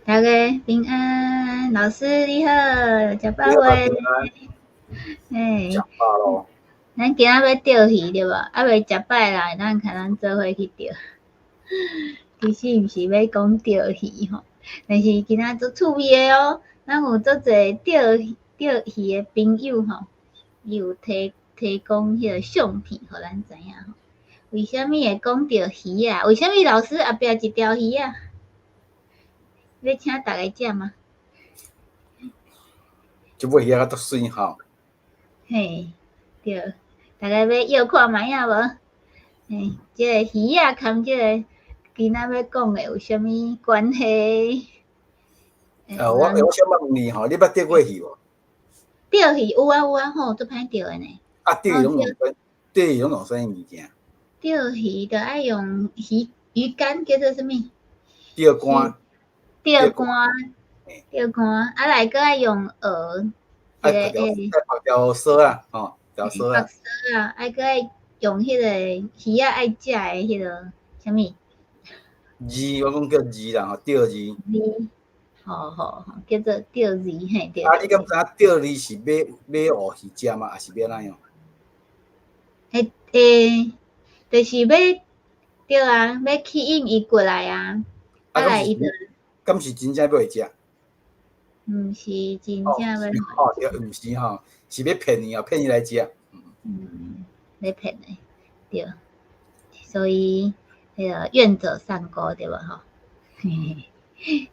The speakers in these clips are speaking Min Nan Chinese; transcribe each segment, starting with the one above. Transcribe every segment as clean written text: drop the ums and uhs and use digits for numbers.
大家平安，老師你好，食飽未？嘿，食飽囉。咱今仔欲釣魚對無？猶未食飽啦，咱共咱做伙去釣。其實毋是欲講釣魚吼，但是今仔足趣味的哦。咱有足濟釣魚的朋友吼，伊有提供彼个相片予咱知影吼。為啥物會講著魚仔？為啥物老師後壁一條魚仔？欲請逐家食嗎？這尾魚仔足媠吼。嘿，對，逐家欲搖看覓仔無？嘿，這个魚仔含這个今仔欲講的有啥物關係？我想問你吼，你捌釣過魚無？釣魚有啊有啊吼，足歹釣的呢。啊，釣魚攏用啥物物件？釣魚著愛用魚竿，叫做啥物？釣竿。釣竿，釣竿，啊來閣愛用蚵，一个愛縛條索仔，吼，條索仔。縛索仔，愛閣愛用彼个魚仔愛食的彼个啥物？餌，我講叫餌啦，吼，釣餌。餌，好好好，叫做釣餌，嘿對。啊，你敢知影釣餌是欲予魚食嗎？抑是欲按怎樣？欸，就是欲對啊，欲吸引伊過來啊，啊來伊就。敢是真正欲伊食？毋是真正欲。哦，對，毋是吼，是欲騙伊哦，騙伊來食。嗯，欲騙的，對。所以，彼个願者上鈎對無吼？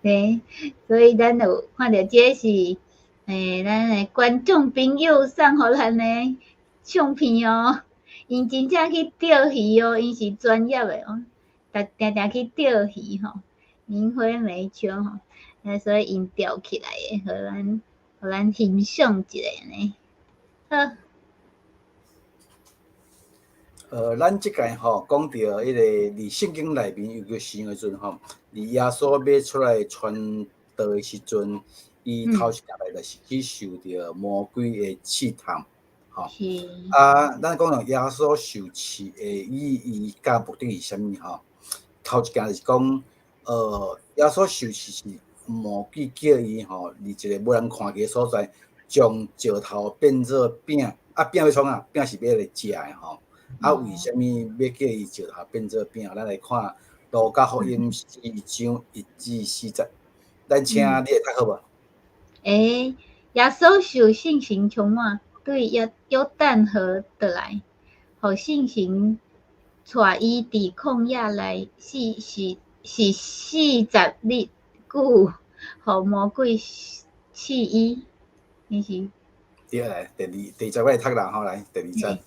對，所以咱有看著這是，咱的觀眾朋友送予咱的相片哦。𪜶真正去釣魚哦，𪜶是專業的哦，逐定定去釣魚吼。明輝梅秋吼，所以𪜶釣起來的，予咱欣賞一下呢。好。咱這擺吼講著彼个佇聖經內面有個時陣吼，佇耶穌欲出來傳道的時陣，伊頭一工來就是去受著魔鬼的試探，吼。啊，咱講著耶穌受試的意義佮目的是啥物吼？頭一件就是講，耶穌受試是魔鬼叫伊吼，佇一個無人看見的所在，將石頭變做餅，啊餅欲創啥？餅是欲來食的吼。啊，為啥物欲叫伊石頭變做餅？咱來看路加福音4章1至4節，咱請你會讀好無？欸，耶穌受聖神充滿，對約旦河倒來，予聖神帶伊佇曠野內四十日久，予魔鬼試伊，伊是。對來，第二第節我來讀啦吼，來第二節。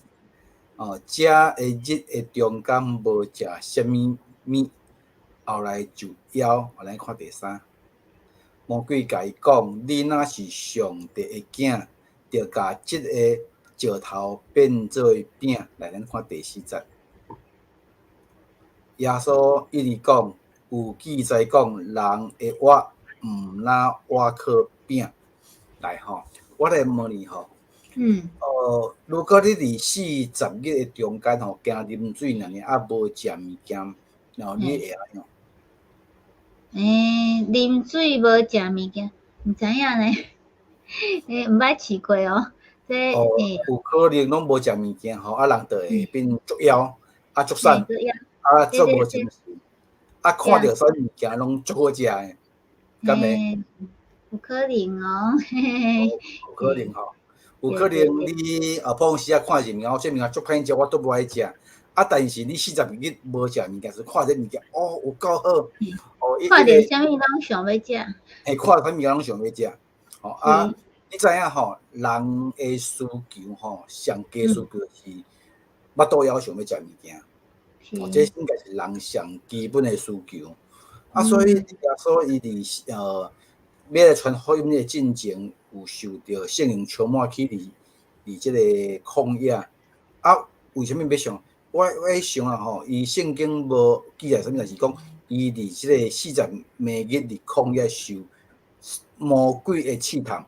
哦，這个日的中間無食啥物物，後來就枵。來看第三，魔鬼共伊講：你若是上帝的囝，就共這个石頭變做餅。來，咱看第四節。耶穌一直講，有記載講，人會活，毋但活靠餅。來吼，我來問你吼。如果你佇四十日的中間吼，驚啉水爾爾，啊無食物件，然後你會按怎？欸，啉水無食物件，毋知影呢。欸，毋捌試過哦。這哦，有可能攏無食物件吼，啊人就會變足枵，啊足瘦，啊足無精神，啊看著啥物件攏足好食的，敢會？有可能哦。有可能吼。有可能你啊，普通時啊看一物件，這物件足歹食，我都無愛食。啊，但是你四十日無食物件，時看這物件，哦，有夠好。哦，看著啥物攏想欲食。嘿，看啥物件攏想欲食。吼啊，你知影吼，人的需求吼，上低需求是腹肚枵想欲食物件。哦，這應該是人上基本的需求。啊，所以耶穌伊佇欲來傳福音的進前，有受著聖靈充滿去佇這個曠野。啊，為啥物欲上？我想啊吼，伊聖經無記載啥物，但是講伊佇這個四十暝日佇曠野受魔鬼的試探。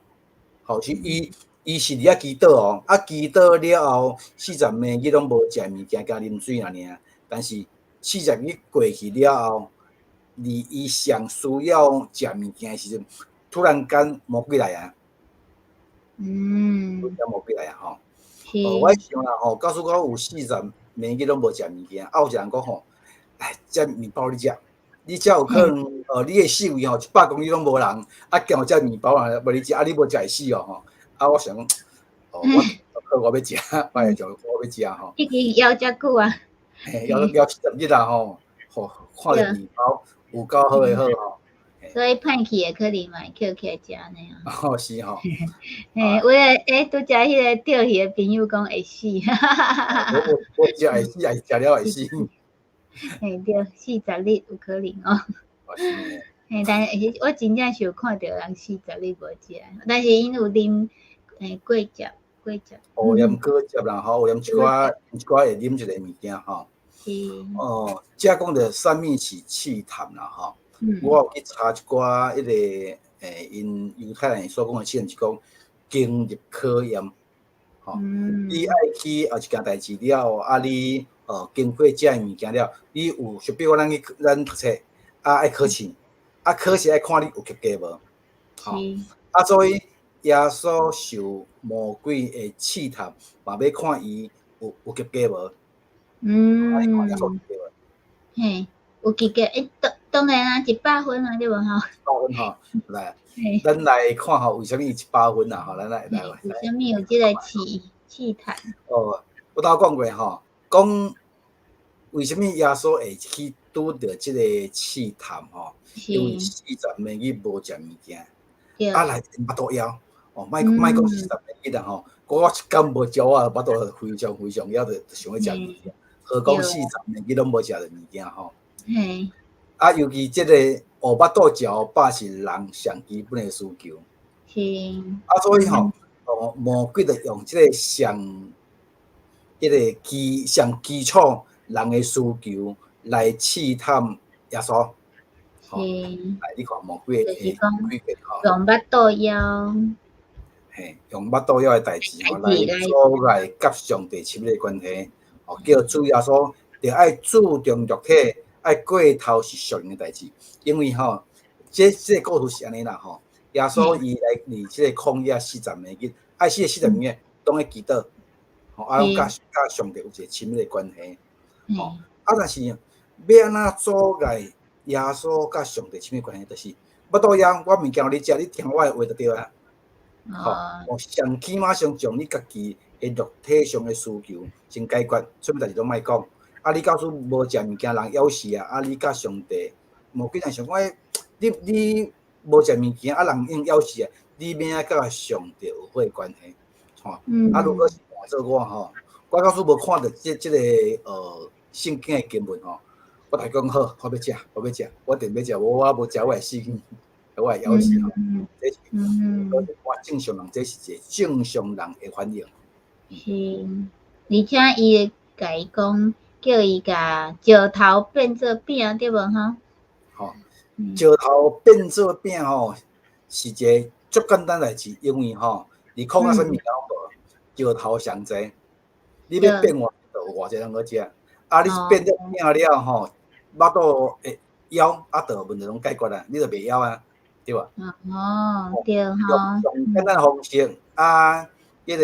吼，是伊是佇遐祈禱哦，啊祈禱了後，四十暝日攏無食物件，焦啉水爾爾。但是四十日過去了後，佇伊上需要食物件的時陣，突然間魔鬼來啊！魔鬼來啊！吼！我想啦吼，假使講有四十暝日攏無食物件，啊有一個人講吼，來，這麵包你食，你才有可能，你的四圍吼100公里攏無人，啊，見有這麵包啊，無你食，啊，你無食會死哦吼！啊，我想講，哦，我我欲食，我會想我欲食吼。已經枵遮久啊！嘿，枵枵40日啊吼，吼，看著麵包有夠好的好吼。所以歹去的可能嘛會抾起來食呢。哦，是吼。嘿，有的欸，拄才彼个釣魚的朋友講會死。我食會死，還是食了會死？嘿，對，40日有可能哦。嘿，但是我真正是有看著人四十日無食，但是𪜶有啉果汁，果汁。哦，啉果汁啦吼，有啉一寡，一寡會啉一个物件吼。是。哦，這講著啥物是試探啦吼。我有去查一寡彼个，𪜶猶太人所講的試探是講經歷考驗，吼。你愛去一件代誌了，啊你經過這个物件了，你有，就比如講咱去咱讀冊，啊愛考試，啊考試愛看你有及格無，吼。啊所以耶穌受魔鬼的試探，嘛欲看伊有及格無。看耶穌及格無？嘿，有及格，欸，當當然啊，100分啊，對無吼？一百分吼，來，咱來看吼，為啥物一百分啊？吼，咱來來。為啥物有這個試探？哦，我頭講過吼，講為啥物耶穌會去拄著這個試探吼？因為四十暝日無食物件，啊來腹肚枵，哦，莫莫講四十暝日啦吼，我一工無食，我腹肚非常非常枵，就想欲食物件。何講四十暝日攏無食著物件吼？啊，尤其這個予腹肚食予飽是人上基本的需求。啊，所以吼，哦，魔鬼就用這個上，彼個基上基礎人的需求來試探耶穌。來，你看魔鬼的就是講用腹肚枵。嘿，用腹肚枵的代誌吼，來阻礙佮上帝親密的關係。哦，叫主耶穌著愛注重肉體，愛過頭是屬靈的代誌。因為吼，這個故事是按呢啦吼。耶穌伊來佇這個曠野四十暝日，愛死的四十暝日，攏咧祈禱，吼啊，攏佮上帝有一個親密的關係。吼，啊，但是欲按怎阻礙耶穌佮上帝親密關係，就是腹肚枵，我物件予你食，你聽我的話就對啊。吼，上起碼先將你家己的肉體上的需求先解決，啥物代誌攏莫講。啊，你假使無食物件，人枵死啊！啊，你佮上帝無幾人想講，欸，你無食物件，啊，人已經枵死啊！你欲按怎佮上帝有好的關係？吼，啊，如果是換做我吼，我假使無看著這個聖經的經文吼，我就講好，我欲食，我欲食，我定欲食，無我無食我會死，我會枵死吼。這是我正常人，這是一個正常人的反應。是，而且伊會共伊講，叫伊共石頭變做餅，對無吼？吼，石頭變做餅吼，是一個足簡單代誌，因為吼，你曠野啥物件攏無，石頭上濟，你欲變偌就有偌濟通好食。啊，你變做餅了吼，腹肚會枵，啊，就問題攏解決啊，你就袂枵啊，對無？哦，對吼。用上簡單方式，啊，彼個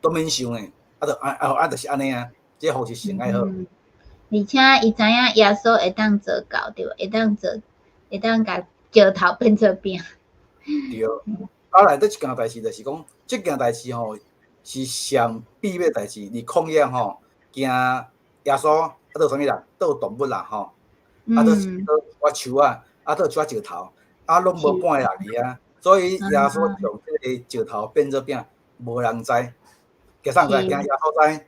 都免想的，啊，就啊啊啊，就是按呢啊，這個方式上愛好。而且伊知影耶穌會當做到，對無？會當做，會當共石頭變做餅。對。啊，內底一件代誌就是講，這件代誌吼是上秘密代誌。佇曠野吼，驚耶穌啊，佗有啥物啦？佗有動物啦吼，啊，佗佗一寡樹仔，啊，佗有一寡石頭，啊，攏無半個人佇遐，所以耶穌將這個石頭變做餅，無人知。驚啥人知？驚耶穌知，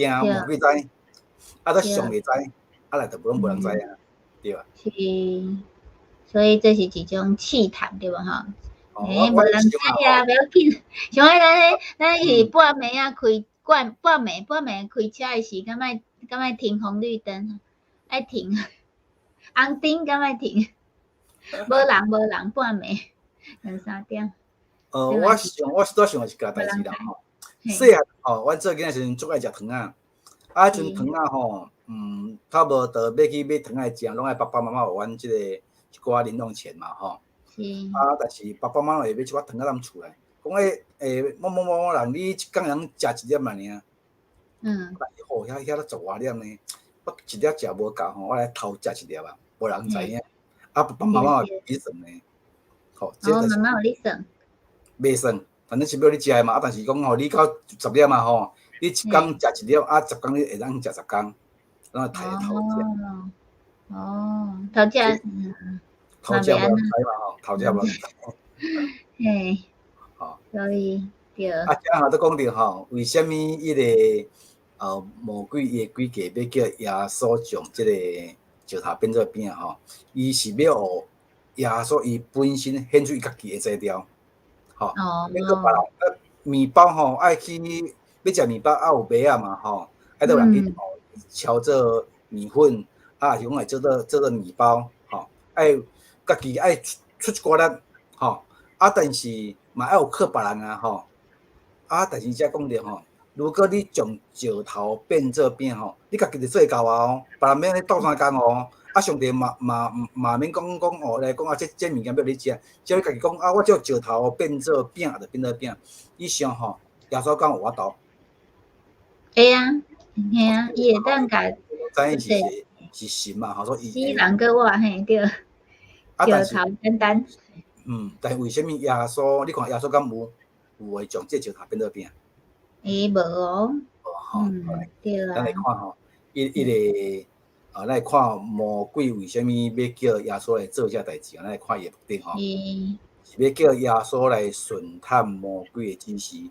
驚魔鬼知，啊，閣上帝知，啊，內底攏無人知啊，對吧？是，所以這是一種試探，對無吼？欸，無人知啊，袂要緊。像彼咱咱是半暝仔開半半暝半暝開車的時，敢愛敢愛停紅綠燈？愛停，紅燈敢愛停？無人無人，半暝兩三點。我想我拄想一件代誌啦吼。細漢吼，阮做囡仔時陣足愛食糖仔，啊，彼陣糖仔吼，差無多欲去買糖仔食，攏愛爸爸媽媽予阮這個一寡零用錢嘛吼。啊，但是爸爸媽媽會買一寡糖仔踮厝內，講欸某某某某人，你一工通食一粒爾爾。但是吼，遐遐咧十外粒呢，我一粒食無夠吼，我來偷食一粒啊，無人知影。啊，爸爸媽媽會去算呢。吼，這就是媽媽有咧算？袂算，反正是欲你食的嘛。啊，但是講吼，你到十粒嘛吼，你一工食一粒，啊，十工你會當食十工，咱來偷食。哦，偷食。偷食無人知嘛吼，偷食無人知。吼，所以對。啊，這下都講著吼，為啥物彼個魔鬼伊的詭計欲叫耶穌將這個石頭變做餅吼？伊是欲予耶穌伊本身顯出伊家己的才調，吼。免閣別人麵包吼，愛去欲食麵包愛有麥仔嘛吼，愛著有人去敲做麵粉，啊，是講會做做麵包，吼，愛家己愛出一寡力，吼，啊，但是嘛愛有靠別人啊，吼，啊，但是遮講著吼，如果你將石頭變做餅吼，你家己就做會到啊哦，別人免咧鬥相共哦。啊，上帝嘛嘛嘛免講講哦，來講啊，這物件欲你食，只要你家己講啊，我將石頭變做餅，就變做餅。你想吼，耶穌敢有法度？會啊，嘿啊，伊會當共。知影是神嘛，吼，所以死人閣活嘿對。石頭簡單。但是為啥物耶穌？你看耶穌敢有會將這石頭變做餅？欸，無哦。無吼，對啊。咱來看吼，伊個。啊，咱來看魔鬼為啥物欲叫耶穌來做這代誌？咱來看伊的目的吼，是欲叫耶穌來順探魔鬼的指示。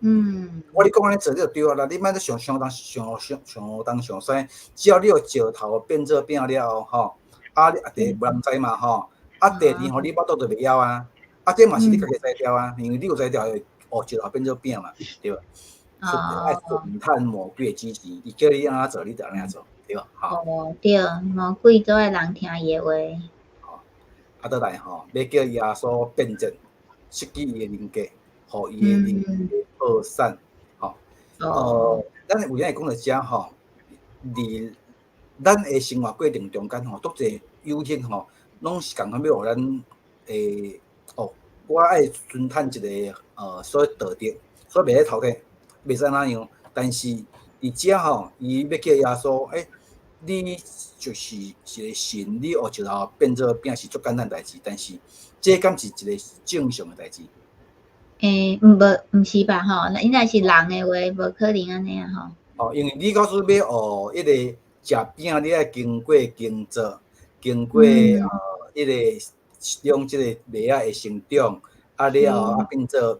我你講按呢做，你就對啊啦。你莫閣想想東想想想東想西，只要你予石頭變做餅了後，吼，啊，你啊第一無人知嘛，吼，啊，第二吼，你腹肚就袂枵啊，啊，這嘛是你家己才調啊，因為你有才調會予石頭變做餅嘛，對無？愛順探魔鬼的指示，伊叫你按怎做，你就按怎做。對，哦，對，魔鬼做愛人聽伊的話。吼，啊，倒來吼，欲叫耶穌變節，失去伊的人格，予伊的人格破產，吼。咱為啥會講到遮吼？佇咱的生活過程中間吼，足濟誘惑吼，攏是仝款欲予咱會哦，我愛順趁一個所謂道德，所以袂使偷摕，袂使按怎樣。但是佇遮吼，伊欲叫耶穌，欸，你就是一個神，你予石頭變做餅是足簡單代誌，但是這敢是一個正常的代誌？欸，毋無，毋是吧？吼，那應該是人的話，無可能按呢啊吼。哦，因為你假使欲予彼個食餅，你愛經過耕作，經過彼個讓這個麥仔會成長，啊了後啊變做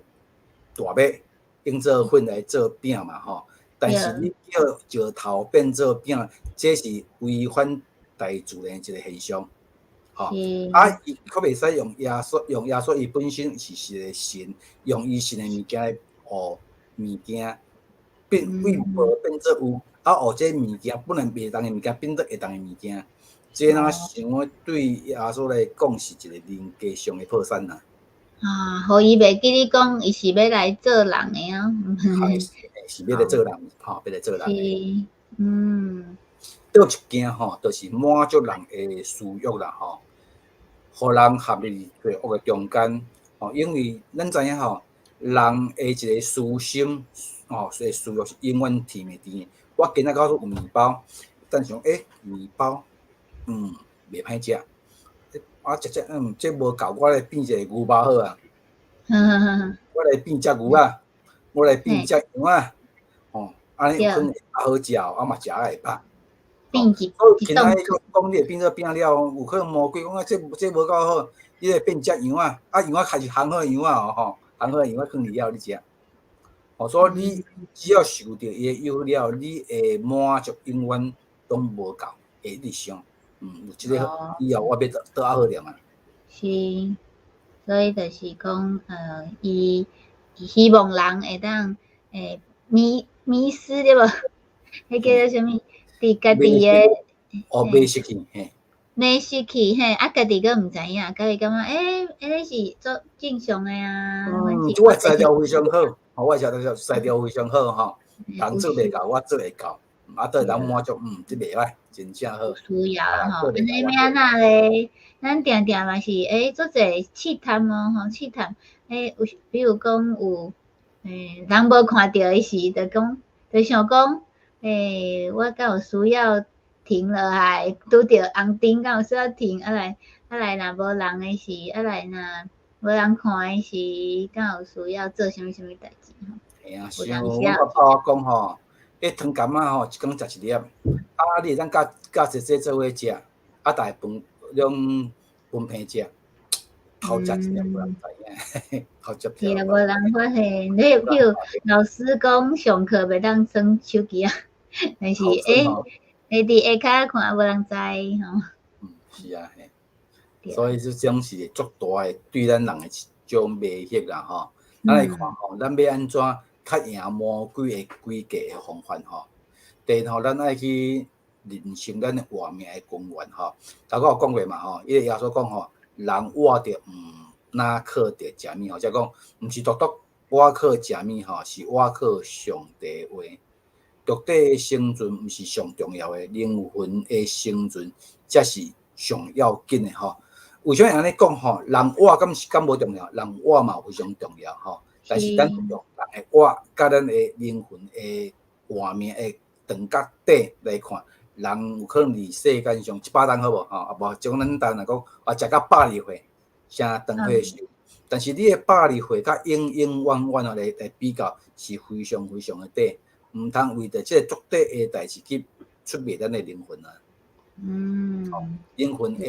大麥，變做粉來做餅嘛吼。但是你叫石頭變做餅，這是違反大自然一個現象，吼。啊，伊閣袂使用耶穌，用耶穌伊本身是一個神，用伊神的物件來予物件變為無變做有，啊，予這物件本來袂當的物件變做會當的物件，這若想講對耶穌來講是一個人格上的破產啊。啊，予伊袂記你講，伊是欲來做人的啊。是欲來做人，吼，欲來做人的。是，嗯。倒一件吼，就是滿足人的私欲啦，吼，予人陷入罪惡的中間，吼，因為咱知影吼，人的一個私心，吼，所以私欲是永遠甜袂甜的。我今仔告訴有麵包，但想欸，麵包，袂歹食。我食食，這無夠，我來變一個牛肉好啊。我來變隻牛仔，我來變隻羊仔，吼，按呢有可能會較好食哦，啊嘛食會飽。變一所以今仔日講你會變做餅了，有可能魔鬼講啊，這無夠好，你來變隻羊仔，啊羊仔開始烘好羊仔哦吼，烘好羊仔囥佇遐予你食。哦，所以你只要受著伊的誘了，你的滿足永遠攏無夠，會一直想，有這個以後我欲倒倒仔好點啊。是，所以就是講，伊希望人會當迷失對無？彼叫做啥物？佇家己的哦，迷失去，嘿。迷失去，嘿，啊，家己閣毋知影，家己感覺，欸，按呢是足正常的啊。嗯，我的才調非常好，我的才調非常好吼，人做袂到，我做會到。啊，都會當滿足，這袂歹，真正好。需要吼，按呢欲按怎咧？咱定定嘛是足濟試探哦，吼，試探，有比如講有，人無看著的時，就講，就想講，我敢有需要停落來，拄著紅燈，敢有需要停，啊來，啊來，若無人的時，啊來，若無人看的時，敢有需要做啥物啥物代誌吼？嘿啊，像阮爸爸講吼，彼糖柑仔吼，一工食一粒，啊，你會當佮佮姐姐做伙食，啊，大飯攏分配食，偷食一粒無人知影，偷食。是啊，無人發現。你譬如老師講上課袂當耍手機啊，但是佇下跤看無人知吼。是啊，嘿。所以這種是足大的對咱人的一種迷惑啦吼。咱來看吼，咱欲按怎較贏魔鬼的詭計的方法吼？第一吼，咱愛去認識咱的活命的根源吼。頭拄有講過嘛吼，伊個耶穌講吼，人活著毋若靠著食物吼，即講毋是獨獨倚靠食物吼，是倚靠上帝話。肉體的生存毋是上重要的，靈魂的生存才是上要緊的吼。為啥物按呢講吼？人活敢是敢無重要？人活嘛非常重要吼。但是咱用人的活，佮咱的靈魂的活命的長佮短來看，人有可能佇世間上100冬好無吼？啊無，像咱台灣來講，啊，食到102歲，誠長歲壽。但是你的百二歲佮永永遠遠啊來比較，是非常非常的短。毋通為著這個足短的代誌去出賣咱的靈魂啊！靈魂的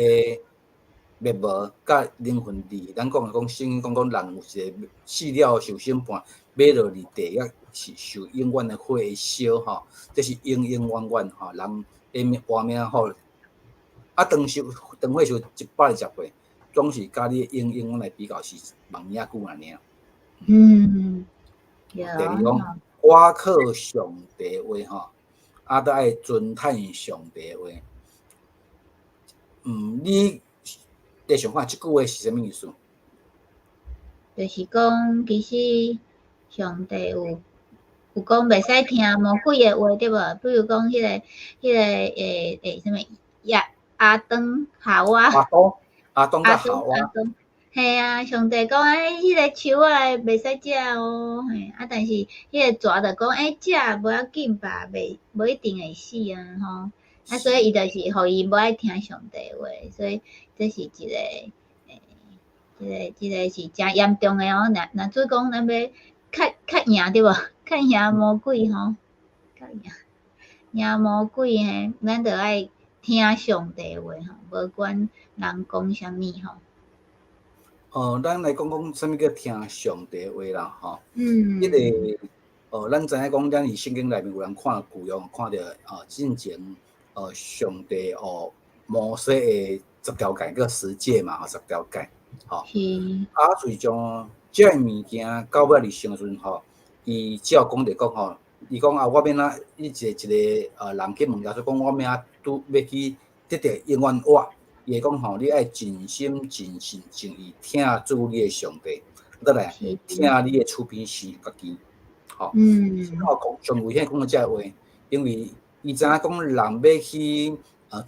滅無，佮靈魂佇咱講的講聖經講講人有一個死了受審判，欲落佇地獄是受永遠的火燒吼，這是永永遠遠吼，人的命活命吼，啊長壽長歲壽120歲，總是佮你永永遠來比較是望爾久爾爾。第二講，倚靠上帝話吼，啊，都愛尊嘆上帝話。你佇想看這句話是啥物意思？就是講，其實上帝有講袂使聽魔鬼的話，對無？比如講，彼個啥物亞亞當夏娃。亞當，亞當佮夏娃。嘿啊，上帝講欸，彼個樹仔袂使食哦，嘿啊，但是彼個蛇就講欸，食無要緊吧，袂無一定會死啊，吼。啊，所以伊就是予伊無愛聽上帝話，所以這是一個這個是誠嚴重的哦。若若主講咱欲較較贏對無？較贏魔鬼吼，較贏贏魔鬼嘿，咱著愛聽上帝話吼，無管人講啥物吼。哦，咱來講講啥物叫聽上帝話啦，吼。彼個，咱知影講，咱佇聖經內面有人看舊約，看著進前，上帝摩西的十條誡叫十誡嘛，吼，十條誡，吼。啊，隨將這個物件到尾佇成的時陣吼，伊照講著講吼，伊講啊，我欲按怎，伊一個一個人去問耶穌講，我欲按怎拄欲去得著永遠活？伊會講吼，你愛盡心盡性盡意疼主你的上帝，倒來疼你的厝邊親像家己，吼。我講上危險講到這個話，因為伊知影講人欲去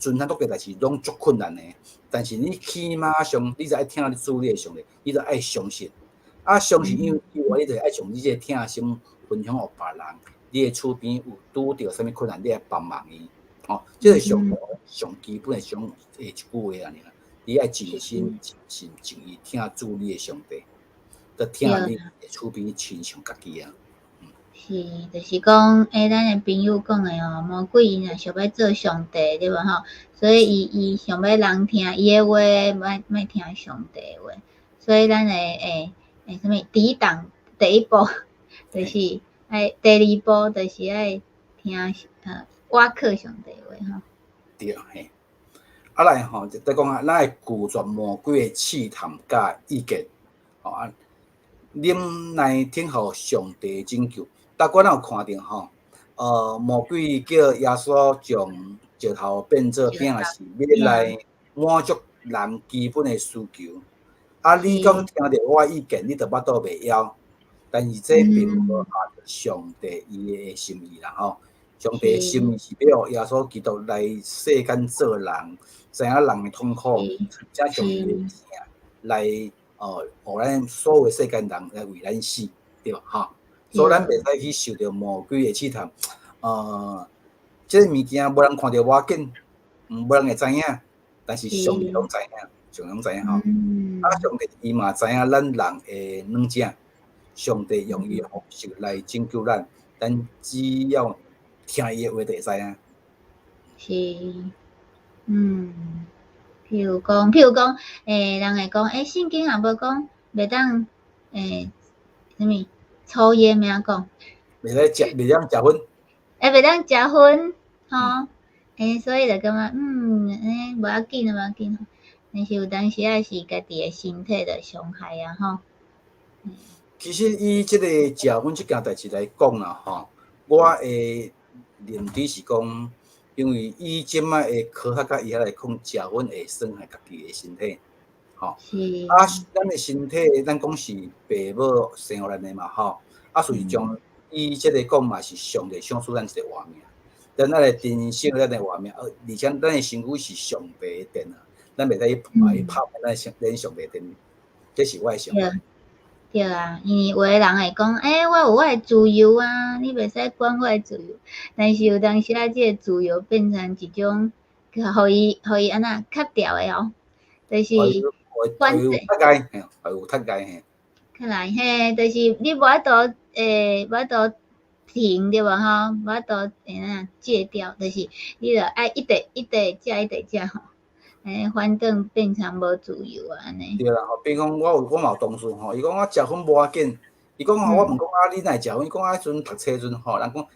遵行這個代誌攏足困難的，但是你起碼上，你就愛疼你主你的上帝，你就愛相信。啊，相信以以外，你就愛將你這個疼心分享予別人。你的厝邊有拄著啥物困難，你愛幫忙伊。吼，這個上上基本的上一句話按呢啦。你愛盡心盡性盡意疼主你的上帝，閣疼你的厝邊親像家己啊。是，就是講，咱的朋友講的哦，魔鬼伊若想欲做上帝，對無吼？所以伊想欲人聽伊的話，莫莫聽上帝的話。所以咱的啥物抵擋第一步，就是愛第二步，就是愛聽倚靠上帝話吼。對，嘿。啊來吼，就佇講啊，咱愛拒絕魔鬼的試探佮意見，吼啊，忍耐等候上帝拯救。大家若有看著吼，魔鬼叫耶穌將石頭變做餅，是欲來滿足人基本的需求。啊，你講聽著我意見，你就腹肚袂枵。但是這並無合上帝伊的心意啦吼。上帝心意是欲耶穌基督來世間做人，知影人的痛苦，才將伊的疼來哦，予咱所有世間人來為咱死，對無吼？所以咱袂使去受著魔鬼的試探。這个物件無人看著無要緊，無人會知影，但是上帝攏知影，上帝攏知影吼。啊，上帝伊嘛知影咱人的軟弱，上帝用伊的方式來拯救咱，咱只要聽伊的話就會知影。是，譬如講，人會講，聖經也無講袂當，啥物抽菸欲按怎講？袂當食薰。袂當食薰，吼，所以就感覺，無要緊啊，無要緊。但是有當時仔是家己的身體著傷害啊，吼。其實以這個食薰這件代誌來講啦，吼，我的認知是講，因為以這擺的科學佮醫學來講，食薰會損害家己的身體，吼。啊，咱的身體，咱講是父母生予咱的嘛，吼。啊，事實上，以這個講嘛是上帝賞賜咱一個活命，咱愛來珍惜咱的活命，而且咱的身軀是上帝的殿啊，咱袂使去共伊拍咱上帝殿，這是我的想法。對啊，因為有的人會講，我有我的自由啊，你袂使管我的自由。但是有當時仔，這個自由變成一種，予伊按怎卡掉的哦，就是管制。有踢界，有踢界嘿。起來嘿，就是你無法度，無法度停對無吼？無法度按怎戒掉，就是你著愛一直一直食，一直食吼。反正變成無自由啊，按呢。對啦，吼，比如講，我嘛有同事吼，伊講我食薰無要緊，伊講吼，我問講啊，你哪會食薰？伊講啊，彼陣讀冊陣吼，人講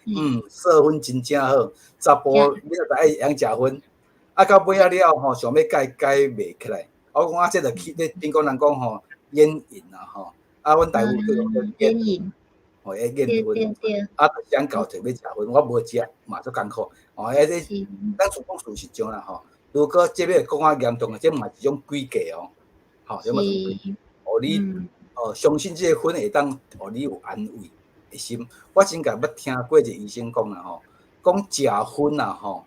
說薰真正好，查埔你若愛會曉食薰，啊到尾仔了吼，想欲戒戒袂起來。我講啊，這就去咧頂講人講吼，煙癮啊吼，啊，阮台語叫做煙癮，吼，煙癮，啊，想搞就欲食薰，我無食嘛足艱苦，哦，彼個咱想講事實上啦吼。如果這欲講較嚴重的，這嘛是一種詭計哦，吼，這嘛是詭計。予你哦，相信這個薰會當予你有安慰的心。我真共捌聽過一個醫生講啦吼，講食薰啊吼，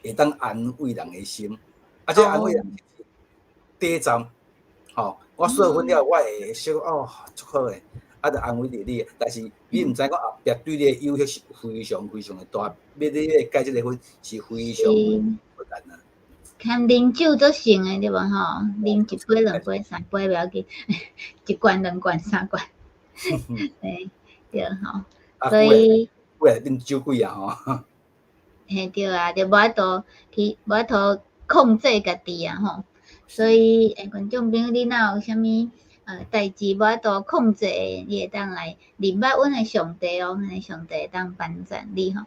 會當安慰人的心，啊，這安慰人是短暫，吼，我說薰了，我會說哦，足好的，啊，就安慰著你。但是你毋知講後壁對你的誘惑是非常非常的大，欲你欲戒這個薰是非常困難啊。含啉酒足成的對無吼？啉一杯、兩杯、三杯袂要緊，一罐、兩罐、三罐，對吼。所以會變酒鬼啊吼。嘿對啊，就無法度去，無法度控制家己啊吼。所以，觀眾朋友，你若有啥物代誌無法度控制，你會當來認捌阮的上帝哦，阮的上帝會當幫贊你吼。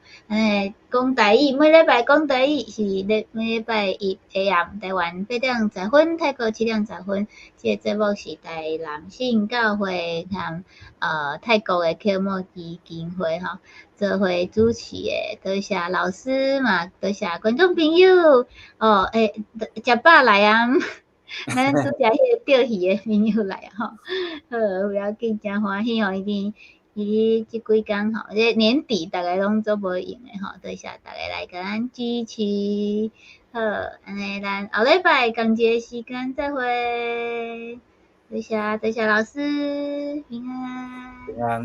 講台語，每禮拜講台語是咧每禮拜一下暗台灣8點10分，泰國7點10分。這個節目是台南信教會和泰國的啟摩基金會吼做伙主持的。多謝老師嘛，多謝觀眾朋友哦，食飽來啊！咱拄才彼個釣魚的朋友來吼，好，不要緊，誠歡喜吼，已經伊這幾工吼，這年底逐个攏足無閒的吼，多謝逐家來共咱支持。好，按呢咱後禮拜仝一個時間再會。多謝多謝老師，平安。平安。